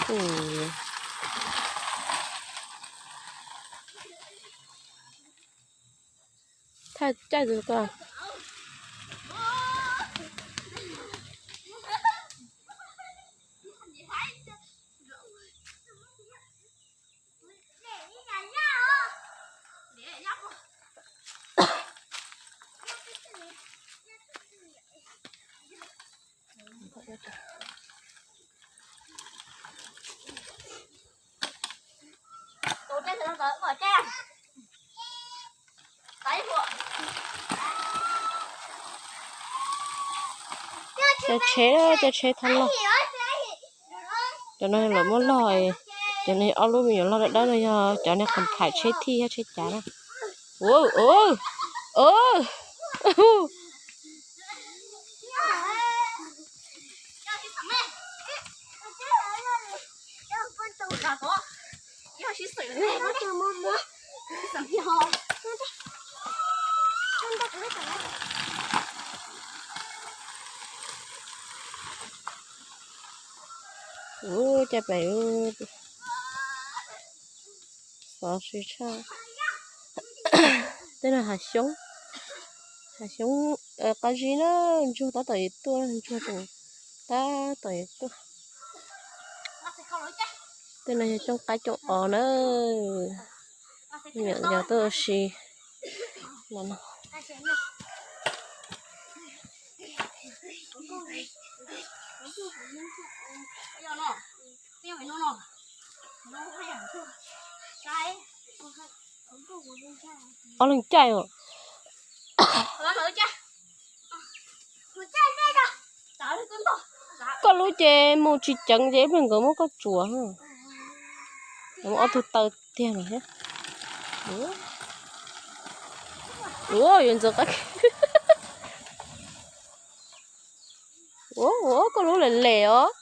Thaj caij tus ko. Cov tsheb, cov tsheb thab log. Cov no lawv muab log, cov no ob lub me nyuam log dawb dawb no yog cov niag qhov thaiv tsheb thij thiab tsheb cav na. Ua cas pem xov si tshaj. Tej no hav xyoob, hav xyoob qab zib na, ntsuag tab tom yuav tuaj, ntsuag tseem tab tom yuav tuaj. Tej no yog cooj qaib cooj os na. Nyuam yog tuaj ua si no. Ob leeg caij os. Koj lub ces mus tsis ceev ces ib pliag nkawd muab koj tsuav. Ob tug taw tiag no thiab. Ua yuav ntxeev qab. Ua, ua koj lub lem lem os.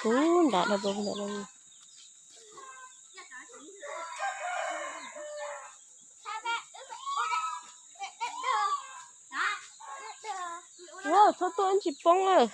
Ub, nram dhau ntawm no. Ua, txhob tuaj ib ntsis poob lawm.